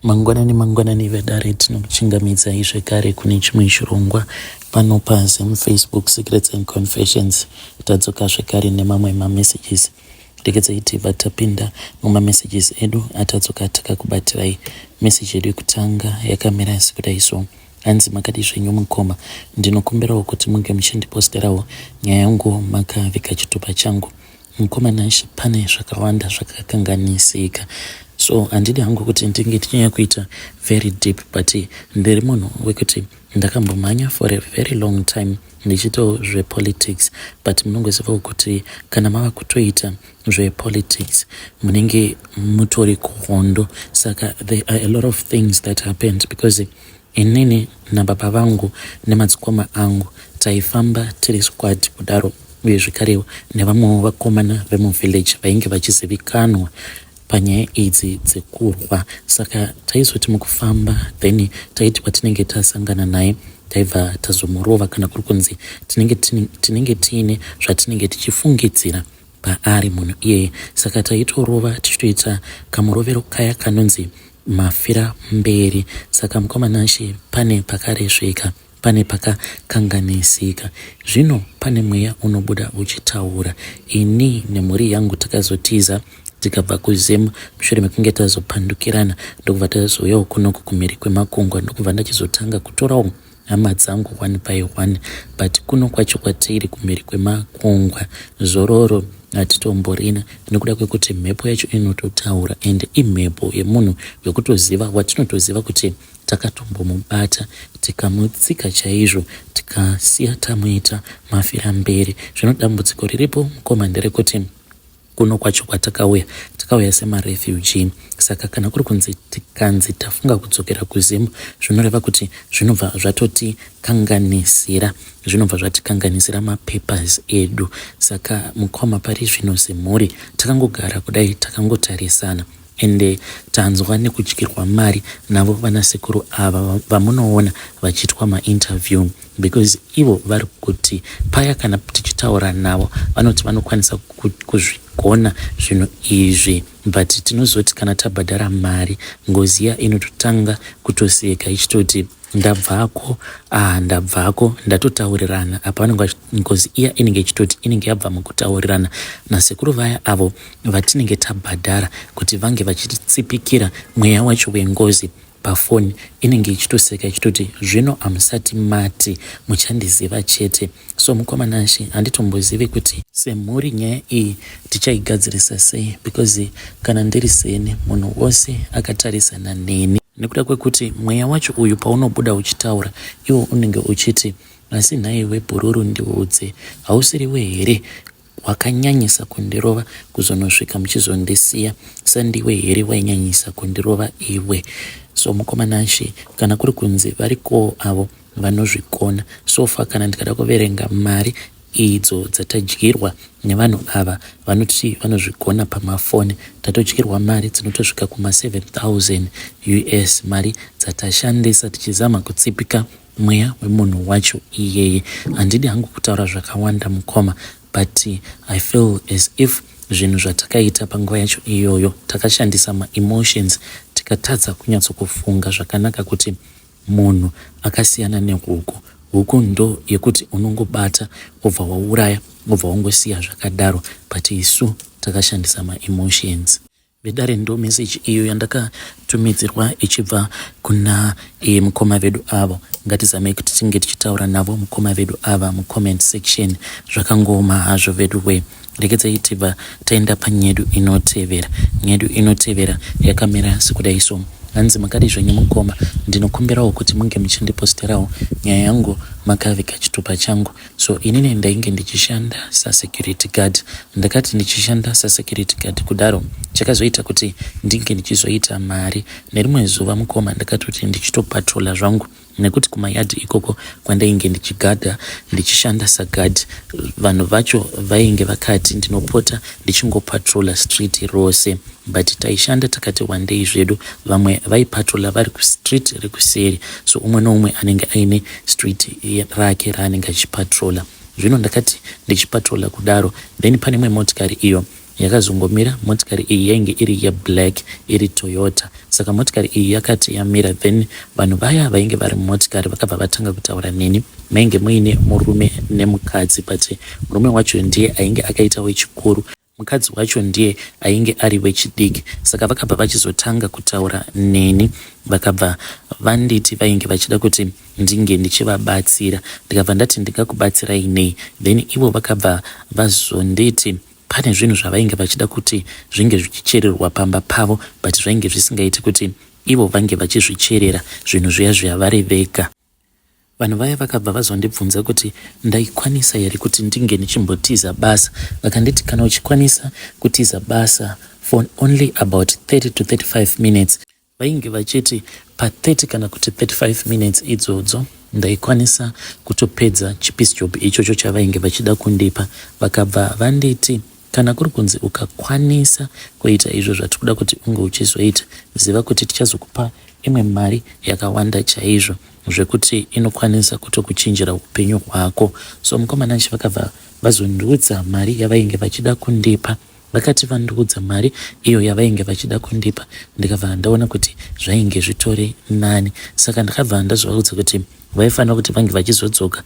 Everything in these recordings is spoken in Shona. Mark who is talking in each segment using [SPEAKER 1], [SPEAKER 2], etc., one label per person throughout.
[SPEAKER 1] Mangwanani mangwanani vedare tinokuchingamidzai zvekare kune chimwe chirongwa pano paZim Facebook Secrets and Confessions. Tadzoka zvekare nemamwe mamessages. Regedzai tibva tapinda mumamessages edu atadzoka takakubatirai. Message yedu yekutanga yakamira sekudai so. Hanzi makadii zvenyu mukoma, ndinokumbirawo kuti munge muchindiposterawo nyaya yangu makaviga chitupa changu. Mukoma Nash pane zvakawanda zvakakanganisika so handidi hangu kuti ndinge ndichinyanya kuita very deep but ndiri munhu wekuti ndakambomhanya for a very long time ndichiitawo zvepolitics but munongozivawo kuti kana mava kutoita zvepolitics munenge mutori kuhondo saka there are a lot of things that happened because Inini nababa vangu nemadzikoma angu taifamba tiri squad kudaro uye zvekarewo nevamwewo vakomana vemuvillage vainge vachizivikanwa panyaya idzi dzekurwa saka taizoti mukufamba then taiti kwatinenge tasangana naye taibva tazomurova kana kuri kunzi tinenge tinenge tiine zvatinenge tichifungidzira paari munhu iyeye saka taitorova tichitoita kamurovero kaya kanonzi mafira mberi saka mukoma Nashe pane pakaresveka pane pakakanganisika zvino pane mweya unobuda uchitaura ini nemhuri yangu takazotiza tikabva kuZim mushure mekunge tazopandukirana ndokubva tazouyawo kunoku kumhiri kwemakungwa ndokubva ndachizotanga kutorawo hama dzangu one by one but kuno kwacho kwatiri kumhiri kwemakungwa zororo hatitomborina nekuda kwekuti mhepo yacho inototaura and imhepo yemunhu wekutoziva watinotoziva kuti takatombomubata tikamutsika chaizvo tikasiya tamuita mafira mberi zvino dambudziko riripo mukoma nderekuti Kuno kwacho kwatakauya takauya semarefugee saka kana kuri kunzi tikanzi tafunga kudzokera kuZim zvinoreva kuti zvinobva zvatotikanganisira zvinobva zvatikanganisira mapapers edu saka mukoma pari zvino semhuri takangogara kudai takangotarisana Ende tanzwa nekudyirwa mari navo vanasekuru ava vamunoona vachiitwa mainterview because ivo vari kuti paya kana tichitaura navo vanoti vanokwanisa kuzvigona zvinhu izvi but tinozoti kana tabhadhara mari ngozi iya inototanga kutoseka ichitoti Ndabvako ah ndabvako ndatotaurirana apa vanenge ngozi iya inenge ichitoti inenge yabva mukutaurirana nasekuru vaya avo vatinenge tabhadhara kuti vange vachititsipikira mweya wacho wengozi pafoni inenge ichitoseka ichitoti zvino hamusati mati muchandiziva chete So mukoma Nashe handitombozivi kuti semhuri nyaya iyi tichaigadzirisa sei because kana ndiri seni munhu wose akatarisana neni nekuda kwekuti mweya wacho uyu paunobuda uchitaura iwo unenge uchiti asi nhaiwe bhururu ndiudze hausiriwe here Wakanyanyisa kundirova kuzonosvika muchizondisiya sandiwe here wainyanyisa kundirova iwe. So mukoma Nashe kana kuri kunzi varikowo avo vanozvikona so far kana ndikada kuverenga mari idzo dzatadyirwa nevanhu ava vanoti vanozvigona pamafoni tatodyirwa mari dzinotosvika kuma 7000 us mari dzatashandisa tichizama kutsipika mweya wemunhu wacho iyeye. Handidi hangu kutaura zvakawanda mukoma but I feel as if zvinhu zvatakaita panguva yacho iyoyo takashandisa maemotions tikatadza kunyatsokufunga zvakanaka kuti munhu akasiyana nehuku. Huku ndo yekuti unongobata wobva wauraya wobva wangosiya zvakadaro but isu takashandisa maemotions. Vedare ndo message iyo yandakatumidzirwa ichibva kuna e, mukoma vedu avo. Ngatizamei kuti tinge tichitaura navo mukoma vedu ava mucomment section. Zvakangooma hazvo vedu we. Regedzai tibva taenda panyedu inotevera. Nyedu inotevera yakamira sekudai so. Hanzi makadii zvenyu mukoma, ndinokumbirawo kuti munge muchindiposterawo nyaya yangu makaviga chitupa changu. So inini ndainge ndichishanda sasecurity guard. Ndakati ndichishanda sasecurity guard kudaro chakazoita kuti ndinge ndichizoita mari. Nerimwe zuva mukoma ndakatoti ndichitopatrola zvangu nekuti kumayard ikoko kwandainge ndichigadha ndichishanda saguard vanhu vacho vainge vakati ndinopota ndichingopatrola street rose but taishanda takati wandei zvedu vamwe vaipatrola vari kustreet rekuseri so umwe noumwe anenge aine street rake raanenge achipatrola zvino ndakati ndichipatrola kudaro then pane imwe motikari iyo Yakazongomira motikari iyi yainge iri yeblack iri Toyota. Saka motikari iyi yakati yamira then vanhu vaya vainge vari mumotikari vakabva vatanga kutaura neni. Mainge muine murume nemukadzi but murume wacho ndiye ainge akaita wechikuru. Mukadzi wacho ndiye ainge ari wechidiki saka vakabva vachizotanga kutaura neni vakabva vanditi vainge vachida kuti ndinge ndichivabatsira ndikabva ndati ndingakubatsirai nei then ivo vakabva vazonditi pane zvinhu zvavainge vachida kuti zvinge zvichichererwa pamba pavo but zvainge zvisingaiti kuti ivo vange vachizvicherera zvinhu zviya zviya vari vega. Vanhu vaya vakabva vazondibvunza kuti ndaikwanisa here kuti ndinge ndichimbotiza basa. Vakanditi kana uchikwanisa kutiza basa for only about 30 to 35 minutes. Vainge vachiti pa 30 kana kuti 35 minutes idzodzo ndaikwanisa kutopedza chipiece job ichocho chavainge vachida kundipa. Vakabva vanditi kana kuri kunzi ukakwanisa kuita izvo zvatikuda kuti unge uchizoita, ziva kuti tichazokupa imwe mari yakawanda chaizvo zvekuti inokwanisa kutokuchinjira upenyu hwako. So mukoma Nashe vakabva vazondiudza mari yavainge vachida kundipa. Vakati vandiudza mari iyo yavainge vachida kundipa ndikabva ndaona kuti zvainge zvitori nani. Saka ndakabva ndazovaudza kuti vaifanira kuti vange vachizodzoka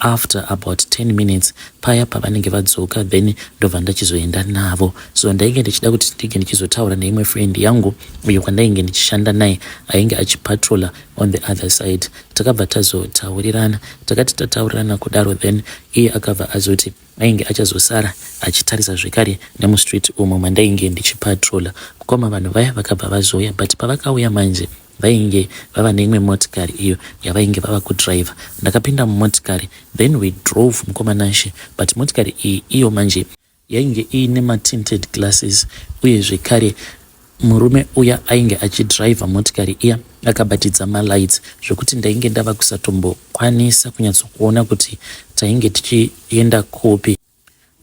[SPEAKER 1] after about 10 minutes paya pavanenge vadzoka then ndobva ndachizoenda navo. So ndainge ndichida kuti ndinge ndichizotaura neimwe friend yangu uyo kwandainge ndichishanda naye ainge achipatrola on the other side. Takabva tazotaurirana. Takati tataurirana kudaro then iye akabva azoti ainge achazosara achitarisa zvekare nemustreet umo mandainge ndichipatrola. Mukoma vanhu vaya vakabva vazouya but pavakauya manje vainge vava neimwe motikari iyo yavainge vava kudriver. Ndakapinda mumotikari then we drove mukoma Nashe but motikari iyi iyo manje yainge iine matinted glasses uye zvekare murume uya ainge achidriver motikari iya akabatidza malights zvekuti ndainge ndava kusatombokwanisa kunyatsokuona kuti tainge tichienda kupi.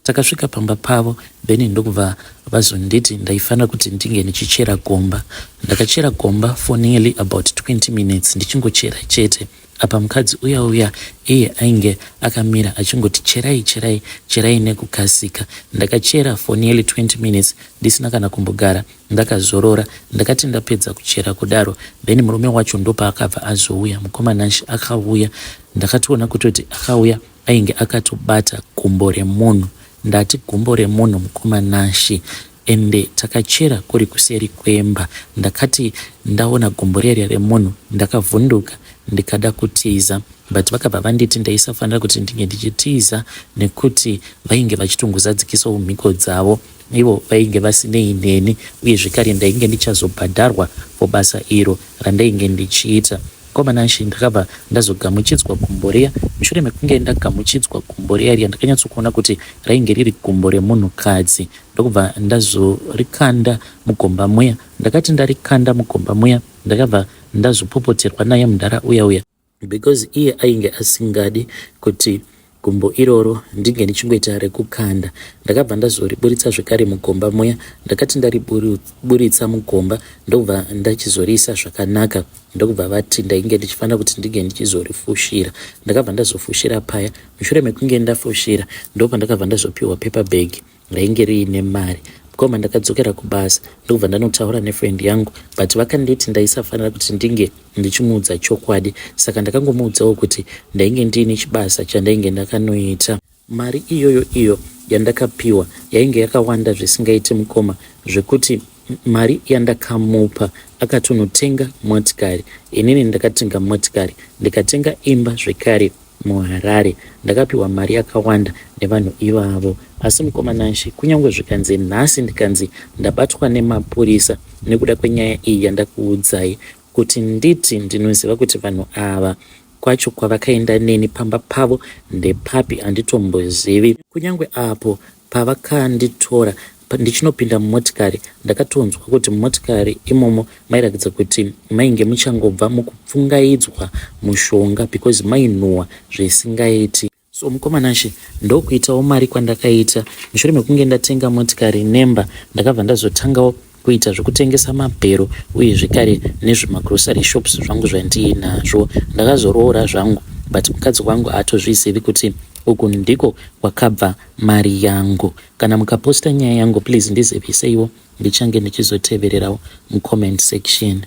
[SPEAKER 1] Takasvika pamba pavo then ndokubva vazonditi ndaifanira kuti ndinge ndichichera gomba. Ndakachera gomba for nearly about 20 minutes ndichingochera chete. Apa mukadzi uya uya iye ainge akamira achingoti cherai cherai cherai nekukasika. Ndakachera for nearly 20 minutes ndisina kana kumbogara ndakazorora. Ndakati ndapedza kuchera kudaro then murume wacho ndopaakabva azouya. Mukoma Nashe akauya ndakatoona kutoti akauya ainge akatobata gumbo remunhu. Ndati gumbo remunhu mukoma Nashe ende takachera kuri kuseri kwemba. Ndakati ndaona gumbo riya remunhu ndakavhunduka ndikada kutiza but vakabva vanditi ndaisafanira kuti ndinge ndichitiza nekuti vainge vachitongozadzikisawo mhiko dzavo ivo vainge vasinei neni uye zvekare ndainge ndichazobhadharwa for basa iro randainge ndichiita. Mukoma Nashe ndakabva ndazogamuchidzwa gumbo riya. Mushure mekunge ndagamuchidzwa gumbo riya riya ndakanyatsokuona kuti rainge riri gumbo remunhukadzi ndokubva ndazorikanda mugomba muya. Ndakati ndarikanda mugomba muya ndakabva ndazopopoterwa naye mudhara uya uya because iye ainge asingadi kuti gumbo iroro ndinge ndichingoita rekukanda. Ndakabva ndazoriburitsa zvekare mugomba muya. Ndakati ndariburitsa mugomba ndokubva ndachizoriisa zvakanaka ndokubva vati ndainge ndichifanira kuti ndinge ndichizorifushira. Ndakabva ndazofushira paya. Mushure mekunge ndafushira ndopandakabva ndazopiwa paper bag rainge riine mari. Mukoma ndakadzokera kubasa ndokubva ndanotaura nefriend yangu but vakanditi ndaisafanira kuti ndinge ndichimuudza chokwadi saka ndakangomuudzawo kuti ndainge ndiine chibasa chandainge ndakanoita. Mari iyoyo iyo yandakapiwa yainge yakawanda zvisingaiti mukoma zvekuti mari yandakamupa akatonotenga motikari. Inini ndakatenga motikari ndikatenga imba zvekare muHarare. Ndakapiwa mari yakawanda nevanhu ivavo. Asi mukoma Nashe kunyangwe zvikanzi nhasi ndikanzi ndabatwa nemapurisa nekuda kwenyaya iyi yandakuudzai kuti nditi ndinoziva kuti vanhu ava kwacho kwavakaenda neni pamba pavo ndepapi handitombozivi. Kunyangwe apo pavakanditora ndichinopinda mumotikari ndakatonzwa kuti mumotikari imomo mairatidza kuti mainge muchangobva mukupfungaidzwa mushonga because mainhuhwa zvisingaiti. So mukoma Nashe ndokuitawo mari kwandakaita mushure mekunge ndatenga motikari nemba ndakabva ndazotangawo kuita zvekutengesa mabhero uye zvekare nezvemagrocery shops zvangu zvandiinazvo. Ndakazoroora zvangu but mukadzi wangu haatozvizivi kuti Uku ndiko kwakabva mari yangu. Kana mukaposta nyaya yangu please ndiziviseiwo ndichange ndichizotevererawo mucomment section.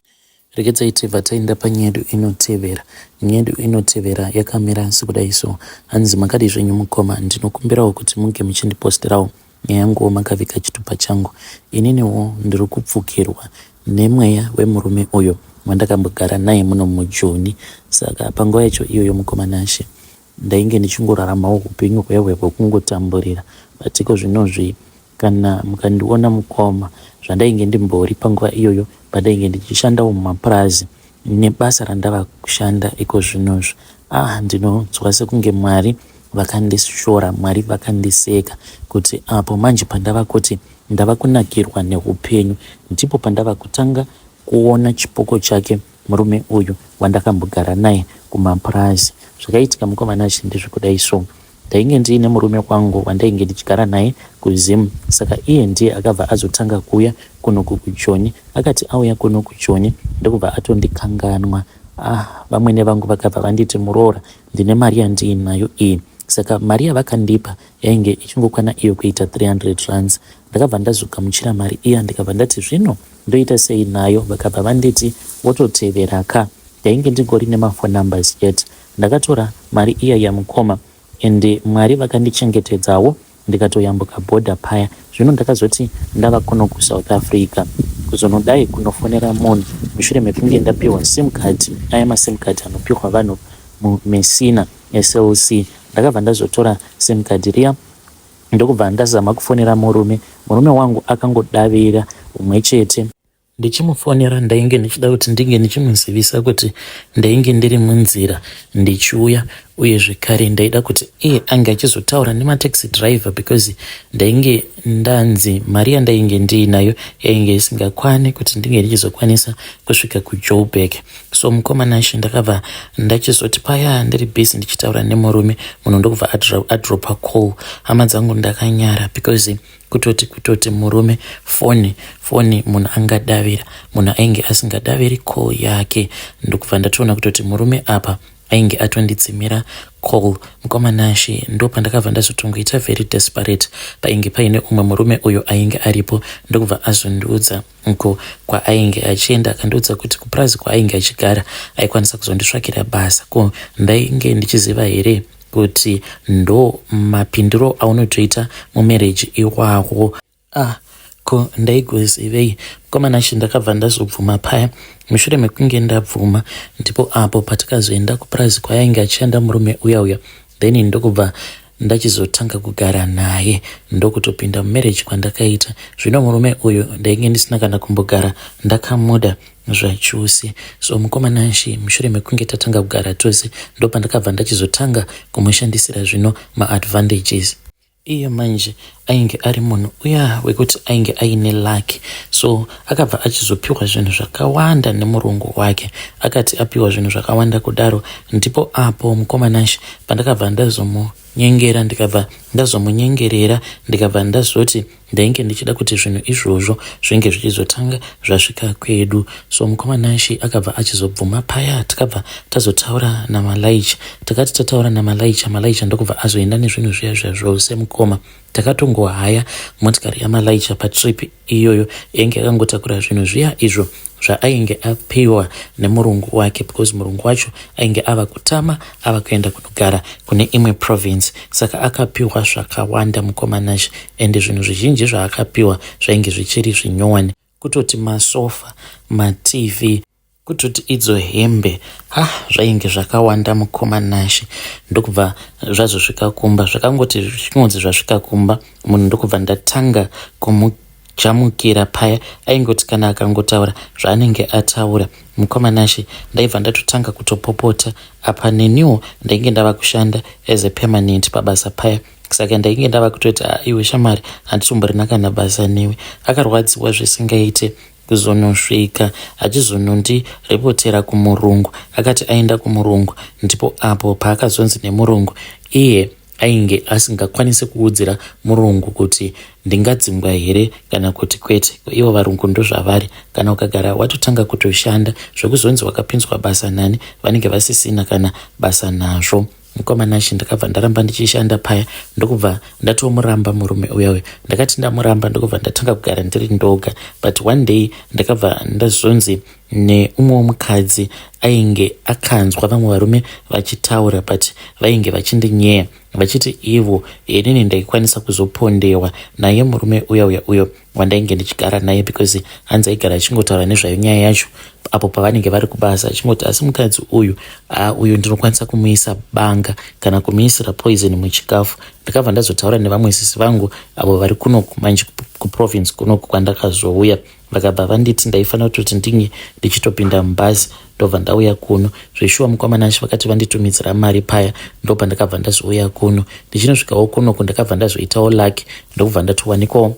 [SPEAKER 1] Regedzai tibva taenda panyaya yedu inotevera. Nyaya yedu inotevera yakamira sekudai so. Hanzi makadii zvenyu mukoma, ndinokumbirawo kuti munge muchindiposterawo nyaya yanguwo makaviga chitupa changu. Ininiwo ndiri kupfukirwa nemweya wemurume uyo wandakambogara naye muno mujoni. Saka panguva yacho iyoyo mukoma Nashe ndainge ndichingoraramawo hupenyu hwehwe hwekungotamburira but iko zvinozvi Kana mukandiona mukoma zvandainge ndimbori panguva iyoyo pandainge ndichishandawo mumapurazi nebasa randava kushanda ikozvinozvi ah ndinonzwa sekunge Mwari vakandishora, Mwari vakandiseka kuti apo manje pandava kuti ndava kunakirwa neupenyu ndipo pandava kutanga kuona chipoko chake murume uyu wandakambogara naye kumapurazi. Zvakaitika mukoma Nashe ndezvekudai so. Ndainge ndiine murume wangu wandainge ndichigara naye kuZim saka iye ndiye akabva azotanga kuuya kunoku kuJoni. Akati auya kuno kuJoni ndokubva atondikanganwa. Ah vamwene vangu vakabva vanditi muroora ndine mari yandiinayo iyi. Saka mari yavakandipa yainge ichingokwana iyo kuita 300 rands. Ndakabva ndazogamuchira mari iya ndikabva ndati zvino ndoita sei nayo vakabva vanditi wototevera ka. Ndainge ndigori nemaphone numbers chete. Ndakatora mari iya yamukoma and Mwari vakandichengetedzawo ndikatoyambuka border paya. Zvino ndakazoti ndava kuno kuSouth Africa kuzonodai kunofonera munhu mushure mekunge ndapiwa sim card, aya masim card anopihwa vanhu muMessina eCell C. Ndakabva ndazotora sim card riya ndokubva ndazama kufonera murume. Murume wangu akangodavira umwe chete. Ndichimufonera ndainge ndichida kuti ndinge ndichimuzivisa kuti ndainge ndiri munzira ndichiuya uye zvekare ndaida kuti iye ange achizotaura nemataxi driver because ndainge ndanzi mari yandainge ndiinayo yainge isingakwane kuti ndinge ndichizokwanisa kusvika kuJoburg. So mukoma Nashe ndakabva ndachizoti paya ndiri busy ndichitaura nemurume munhu ndokubva adropa call. Hama dzangu ndakanyara because Kutoti kutoti murume foni foni munhu angadavira munhu ainge asingadaviri call yake ndokubva ndatoona kutoti murume apa ainge atondidzimira call mukoma Nashe ndopandakabva ndazotongoita very desperate painge paine umwe murume uyo ainge aripo ndokubva azondiudza uko kwaainge achienda akandiudza kuti kupurazi kwaainge achigara aikwanisa kuzonditsvakira basa ko ndainge ndichiziva here kuti ndo mapindiro aunotoita mumarriage iwawo. Ah ko ndaigozivei mukoma Nashe ndakabva ndazobvuma paya mushure mekunge ndabvuma ndipo apo patakazoenda kupurazi kwaainge achishanda murume uya uya then ndokubva ndachizotanga kugara naye ndokutopinda mumarriage kwandakaita zvino murume uyu ndainge ndisina kana kumbogara ndakamuda zvachose so mukoma Nashy mushure mekunge tatanga kugara tose ndopandakabva ndachizotanga kumushandisira zvino maadvantages iye manje ainge ari munhu uya wekuti ainge aine luck so akabva achizopiwa zvinhu zvakawanda nemurungu wake akati apiwa zvinhu zvakawanda kudaro ndipo apo mukoma Nashy pandakabva ndazomunyengera ndikabva ndazomunyengerera ndikabva ndazoti Ndainge ndichida kuti zvinhu izvozvo zvinge zvichizotanga zvasvika kwedu. So mukoma Nashy akabva achizobvuma paya takabva tazotaura naMalaicha. Takati tataura naMalaicha, Malaicha ndokubva azoenda nezvinhu zviya zviya zvose mukoma. Takatongohaya motikari yaMalaicha patrip iyoyo yainge yakangotakura zvinhu zviya izvo zvaainge apiwa nemurungu wake because murungu wacho ainge ava kutama ava kuenda kunogara kune imwe province saka akapiwa zvakawanda mukoma Nashe and zvinhu zvizhinji zvaakapiwa zvainge zvichiri zvinyowani kutoti masofa matv kutoti idzo hembe ha zvainge zvakawanda mukoma Nashe ndokubva zvazosvika kumba zvakangoti zvichingonzi zvasvika kumba munhu ndokubva ndatanga kumu Chamukira paya aingoti kana akangotaura zvaanenge ataura mukoma Nashe ndaibva ndatotanga kutopopota apa neniwo ndainge ndava kushanda as a permanent pabasa paya saka ndainge ndava kutoti ah, iwe shamwari handitomborina kana basa newe akarwadziwa zvisingaite kuzonosvika achizonondirepotera kumurungu akati aenda kumurungu ndipo apo paakazonzi nemurungu iye Ainge asingakwanise kuudzira murungu kuti ndingadzingwa here kana kuti kwete. Ko ivo varungu ndozvavari, kana ukagara watotanga kutoshanda zvekuzonzi wakapinzwa basa nani vanenge vasisina kana basa nazvo. Mukoma Nashe, ndakabva ndaramba ndichishanda paya, ndokubva ndatomuramba murume uya uya. Ndakati ndamuramba, ndokubva ndatanga kugara ndiri ndoga. But one day ndakabva ndazonzi neumwewo mukadzi ainge akanzwa vamwe varume vachitaura, but vainge vachindinyeya vachiti ivo inini ndaikwanisa kuzopondewa naye murume uya uya uyo wandainge ndichigara naye, because hanzi aigara achingotaura nezvayo nyaya yacho apo pavanenge vari kubasa, achingoti asi mukadzi uyu uyu ndinokwanisa kumuisa banga kana kumuisira poison muchikafu. Ndakabva ndazotaura nevamwe sisi vangu avo vari kunoku manje kuprovince kunoku kwandakazouya. Vakabva vanditi ndaifanira kutoti ndinge ndichitopinda mubhazi, ndobva ndauya kuno. Zveshuwa, mukoma Nashe, vakati vanditumidzira mari paya, ndobva ndakabva ndazouya kuno. Ndichinosvikawo kunoku, ndakabva ndazoitawo lucky, ndokubva ndatowanikwawo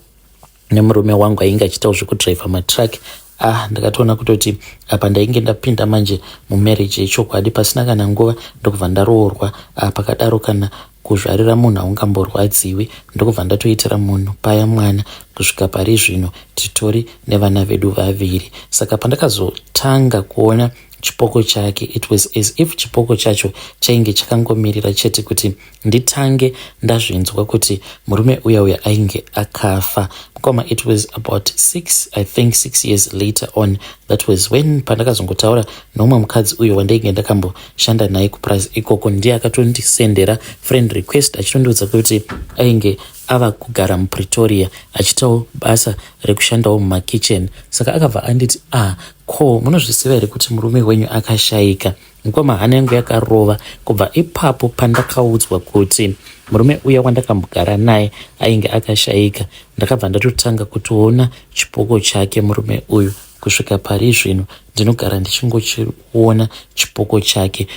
[SPEAKER 1] nemurume wangu ainge achiitawo zvekudhiraivha matruck. Ah, ndakatoona kutoti apa ndainge ndapinda manje mumarriage yechokwadi. Pasina kana nguva ndokubva ndaroorwa. Ah, pakadaro kana kuzvarira munhu haungamborwadziwi. Ndokubva ndatoitira munhu paya mwana. Kusvika pari zvino titori nevana vedu vaviri. Saka pandakazotanga kuona chipoko chake, it was as if chipoko chacho chainge chakangomirira chete kuti nditange ndazvinzwa kuti murume uya uya ainge akafa. Mukoma, it was about 6, I think 6 years later on, that was when pandakazongotaura noumwe mukadzi uyo wandainge ndakamboshanda naye kupurazi ikoko. Ndiye akatondisendera friend request achitondiudza kuti ainge ava kugara muPretoria, achiitawo basa rekushandawo mumakitchen. Saka akabva anditi, "Ah, ko munozviziva here kuti murume wenyu akashayika?" Mukoma, hana yangu yakarova kubva ipapo pandakaudzwa kuti murume uya wandakambogara naye ainge akashayika. Ndakabva ndatotanga kutoona chipoko chake murume uyu. Kusvika pari zvino ndinogara ndichingochiona chipoko chake.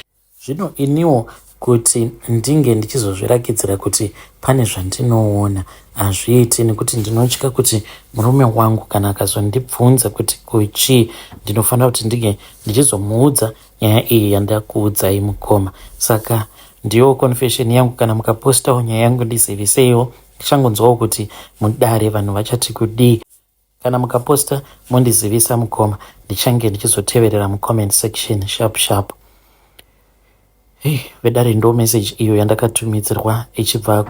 [SPEAKER 1] Zvino iniwo kuti ndinge ndichizozvirakidzira kuti pane zvandinoona hazviiti, nekuti ndinotya kuti murume wangu kana akazondibvunza kuti kuchii, ndinofanira kuti ndinge ndichizomuudza nyaya iyi yandakuudzai, mukoma. Saka ndiyo confession yangu. Kana mukapostawo nyaya yangu, ndiziviseiwo. Ndichangonzwawo kuti mudare vanhu vachati kudii. Kana mukaposta mondizivisa, mukoma, ndichange ndichizoteverera mucomment section sharp sharp. Hey, vedare, ndo message iyo yandakatumidzirwa ichibva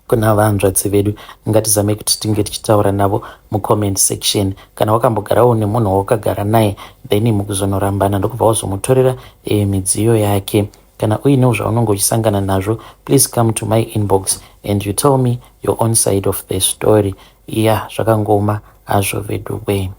[SPEAKER 1] kuna vanzvadzi vedu. Ngatizame kuti tinge tichitaura navo mucomment section. Kana wakambogarawo nemunhu wawakagara naye, then mukuzonorambana ndokubva wazomutorera midziyo yake, kana uinewo zvaunonge uchisangana nazvo, please come to my inbox and you tell me your own side of the story. Ya, yeah, zvakangoma hazvo vedu we.